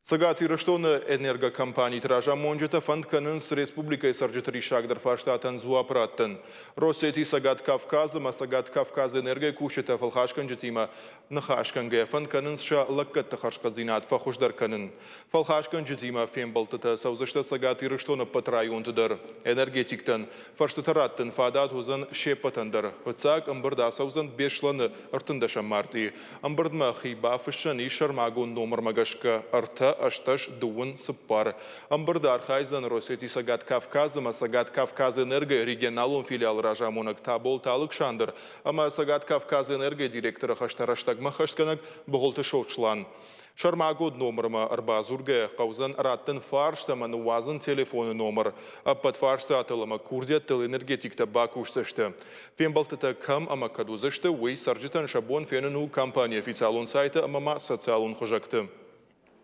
Цӕгат Ирыстоны энергокомпаниты разамонджытӕ фӕнд кӕнынц республикӕйы цӕрджыты риссагдӕр фарстатӕн дзуапп раттын. Россети Цӕгат Кавказ ӕмӕ Цӕгат Кавказэнерго-йы кусджытӕ фӕлхасгӕнджытимӕ ныхасгӕнгӕйӕ фӕнд кӕнынц сӕ лӕггӕдты хӕрзхъӕддзинад фӕхуыздӕр кӕнын. Фӕлхасгӕнджытимӕ фембӕлдтытӕ цӕудзысты Цӕгат Ирыстоны ӕппӕт районты дӕр. Энергетиктӕн фӕрстытӕ раттын фадат уыдзӕн се ппӕтӕн дӕр. Фыццаг ӕмбырд ацӕудзӕн Беслӕны 13 мартъийы. Ӕмбырдмӕ хи бафыссӕн ис сӕрмагонд номырмӕ гӕсгӕ, 3, 18, 34. Ӕмбырды архайдзӕн Россети Цӕгат Кавказ ӕмӕ Цӕгат Кавказэнерго-йы регионалон филиалы разамонӕг Таболты Алыксандр ӕмӕ Цӕгат Кавказэнерго-йы директоры хӕстӕ рӕстӕгмӕ ӕххӕстгӕнӕг Быгъуылты Сослан. Сӕрмагонд номырмӕ ӕрбадзургӕйӕ хъӕудзӕн раттын фарст ӕмӕ ныууадзын телефоны номыр. Ӕппӕт фарстатыл ӕмӕ курдиӕттыл энергетиктӕ бакусдзысты. Фембӕлдтытӕ кӕм ӕмӕ кӕд уыдзысты, уый цӕрджытӕн сӕ бон фенын у компанийы официалон сайты ӕмӕ ма социалон хызӕгты.